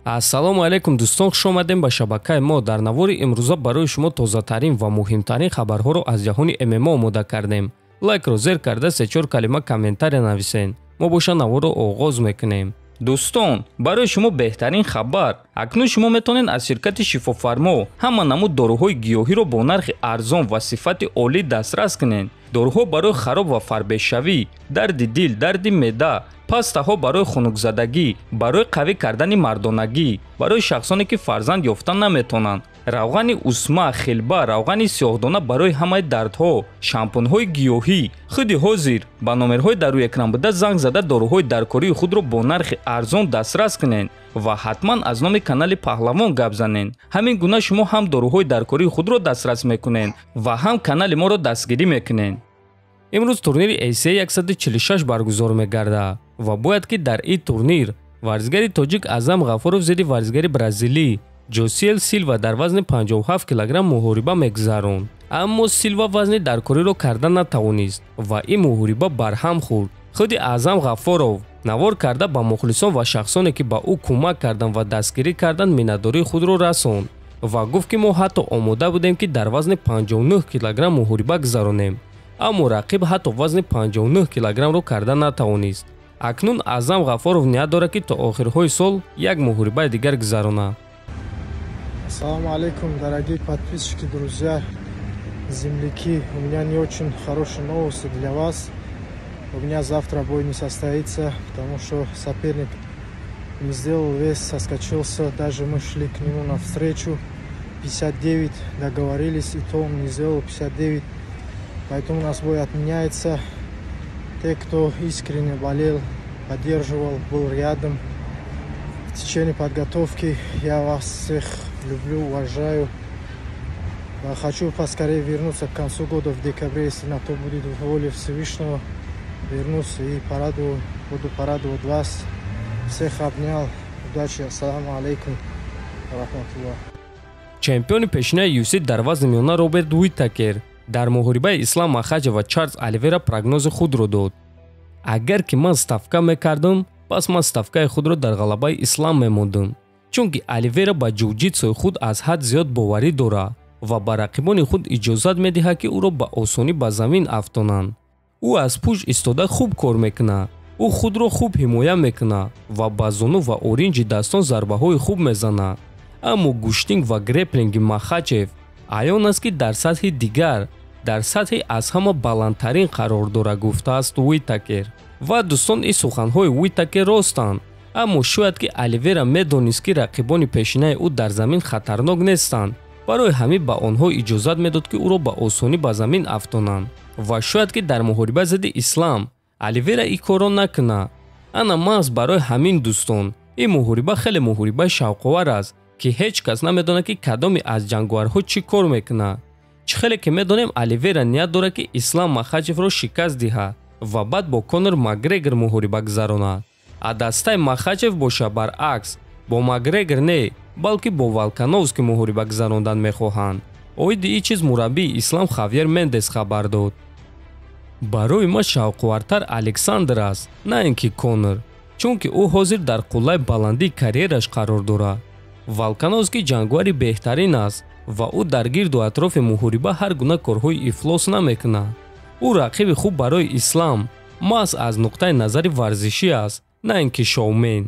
Ассалому алайкум дӯстон, хуш омадем ба шабакаи мо. Дар навори имрӯза барои шумо тозатарин ва муҳимтарин хабарҳоро аз ҷаҳони ММА омода кардем. Лайкро зер карда се-чор калима комментария нависен. Мо боша наворро оғоз мекунем. Дӯстон, барои шумо беҳтарин хабар. Акнун шумо метавонед аз ширкати Шифофармо ҳама намуд доруҳои гиёҳиро бо нархи арзон ва сифати олӣ дастрас кунед. Доруҳо барои хароб ва фарбешавӣ, дарди дил, дарди меъда, пастаҳо барои хунукзадагӣ, барои қавӣ кардани мардонагӣ, барои шахсоне ки фарзанд ёфта наметавонанд, равғани усма, хилба, равғани сиёҳдона барои ҳамаи дардҳо, шампунҳои гиёҳӣ. Худи ҳозир ба номерҳои дар рӯи экран буда занг зада доруҳои даркории худро бо нархи арзон дастрас кунед ва ҳатман аз номи канали Паҳлавон гап занед. Ҳамин гуна шумо ҳам доруҳои даркории худро дастрас мекунед ва ҳам канали моро дастгирӣ мекунед. Имрӯз турнири ACA 146 баргузор мегардад ва бояд ки дар ин турнир варзигари тоҷик Аъзам Ғафуров зидди варзигари бразилӣ Ҷосиел Силва дар вазни 57 килограмм муҳориба мегузаронд. Аммо Силва вазни даркориро карда натавонист ва ин муҳориба барҳам хӯрд. Худи Аъзам Ғафуров навор карда ба мухлисон ва шахсоне ки ба ӯ кӯмак карданд ва дастгирӣ карданд миннатдории худро расонд ва гуфт ки мо ҳатто омода будем ки дар вазни 59 килограмм муҳориба гузаронем, аммо рақиб ҳатто вазни 59 килограммро карда натавонист. Акнун Аъзам Ғафуров ният дорад ки то охирҳои сол як муҳорибаи дигар гузаронад. Ассалому алейкум, дорогие подписчики, друзья, земляки. У меня не очень хорошие новости для вас. У меня завтра бой не состоится, потому что соперник не сделал вес, соскочился. Даже мы шли к нему навстречу. 59 договорились, и то он не сделал 59. Поэтому у нас бой отменяется. Те, кто искренне болел, поддерживал, был рядом в течение подготовки, я вас всех люблю, уважаю. Хочу поскорее вернуться к концу года, в декабре, если на то будет воля Всевышнего, вернусь и порадую, буду порадовать вас. Всех обнял. Удачи. Ассаламу алейкум. Рахматуллах. Чемпиони пешинаи UFC дар вазни миёна Роберт Уитакер дар муҳорибаи Ислам Махачев ва Чарлз Оливера прогнози худро дод. Агар ки ман ставка мекардам, пас ман ставкаи худро дар ғалабаи Ислам мемондам, чунки Оливера ба ҷуҷитсои худ аз ҳад зиёд боварӣ дорад ва ба рақибони худ иҷозат медиҳад, ки ӯро ба осонӣ ба замин афтонанд. Ӯ аз пушт истода хуб кор мекунад, ӯ худро хуб ҳимоя мекунад ва ба зону ва оринҷи дастон зарбаҳои хуб мезанад. Аммо гӯштинг ва греплинги Махачев аён аст, ки дар сатҳи дигар, дар сатҳи аз ҳама баландтарин қарор дорад, гуфтааст Уитакер. Ва дӯстон, ин суханҳои Уитакер ростанд, аммо шояд ки Оливера медонист, ки рақибони пешинаи ӯ дар замин хатарнок нестанд, барои ҳамин ба онҳо иҷозат медод, ки ӯро ба осонӣ ба замин афтонанд. Ва шояд ки дар муҳориба зидди Ислам Оливера ин корро накунад. Ана маҳз барои ҳамин дӯстон, ин муҳориба хеле муҳорибаи шавқовар аст, ки ҳеҷ кас намедонад, ки кадоме аз ҷанговарҳо чӣ кор мекунад. Чӣ хеле ки медонем, Оливера ният дорад, ки Ислам Махачевро шикаст диҳад ва баъд бо Конор Макгрегор муҳориба гузаронад. А дастаи Махачев боша баръакс бо Макгрегор не, балки бо Волкановски муҳориба гузарондан мехоҳанд. Оиди ин чиз мураббии Ислам Хавьер Мендес хабар дод. Барои ман шавқовартар Александр аст, на ин ки Конор, чунки ӯ ҳозир дар қуллаи баландии карьераш қарор дорад. Волкановски ҷанговари беҳтарин аст ва ӯ дар гирду атрофи муҳориба ҳар гуна корҳои ифлос намекунад. Ӯ рақиби хуб барои Ислам маҳз аз нуқтаи назари варзишӣ аст, на ин ки шоумен.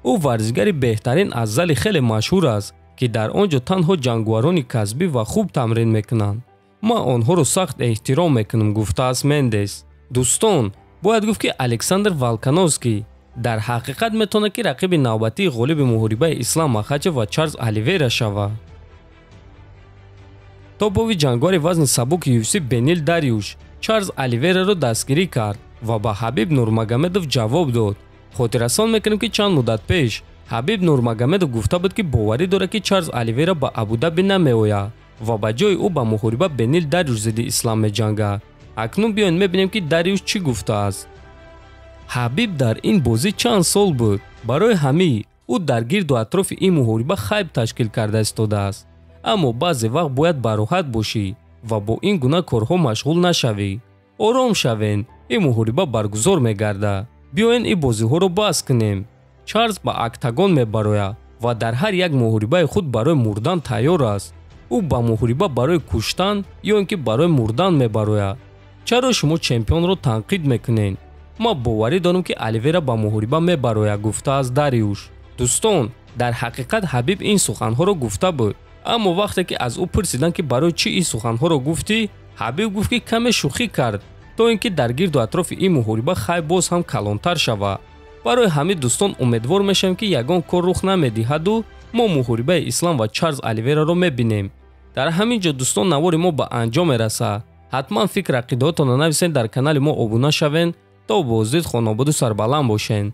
Ӯ варзигари беҳтарин аз зали хеле машҳур аст, ки дар он ҷо танҳо ҷанговарони касбӣ ва хуб тамрин мекунанд. Ман онҳоро сахт эҳтиром мекунам, гуфтааст Мендес. Дӯстон, бояд гуфт, ки Александр Волкановский дар ҳақиқат метавонад, ки рақиби навбатии ғолиби муҳорибаи Ислам Махачев ва Чарлз Оливера шавад. Топови ҷанговари вазни сабуки UFC Бенил Дариуш Чарлз Оливераро дастгирӣ кард ва ба Ҳабиб Нурмагомедов ҷавоб дод. Хотиррасон мекунем, ки чанд муддат пеш Ҳабиб Нурмагомедов гуфта буд, ки боварӣ дорад, ки Чарлз Оливера ба Абудаби намеояд ва ба ҷои ӯ ба муҳориба Бенил Дариуш зидди Ислам меҷангад. Акнун биёед мебинем, ки Дариуш чӣ гуфтааст. Ҳабиб дар ин бозӣ чанд сол буд. Барои ҳамин ӯ дар гирду атрофи ин муҳориба хайб ташкил карда истодааст. Аммо баъзе вақт бояд бароҳат бошӣ ва бо ин гуна корҳо машғул нашавӣ. Ором шавен, ин муҳориба баргузор мегардад. Биёен ин бозиҳоро баҳс кунем. Чарлз ба октагон мебарояд Ва дар ҳар як муҳорибаи худ барои мурдан тайёр аст. Ӯ ба муҳориба барои куштан ё ин ки барои мурдан мебарояд. Чаро шумо чемпионро танқид мекунед? Ман боварӣ дорам, ки Оливера ба муҳориба мебарояд, гуфтааст Дариуш. Дӯстон, дар ҳақиқат Ҳабиб ин суханҳоро гуфта буд, аммо вақте ки аз ӯ пурсиданд, ки барои чӣ ин суханҳоро гуфтӣ, Ҳабиб гуфт, ки каме шӯхӣ кард, то ин ки дар гирду атрофи ин муҳориба хайп боз ҳам калонтар шавад. Барои ҳамин, дӯстон, умедвор мешавем, ки ягон кор рух намедиҳаду мо муҳорибаи Ислам ва Чарлз Оливераро мебинем. Дар ҳамин ҷо, дӯстон, навори мо ба анҷом мерасад. Ҳатман фикр ақидаҳотонро нависед, дар канали мо обуна шавед. То боздид, хонободу сарбаланд бошед.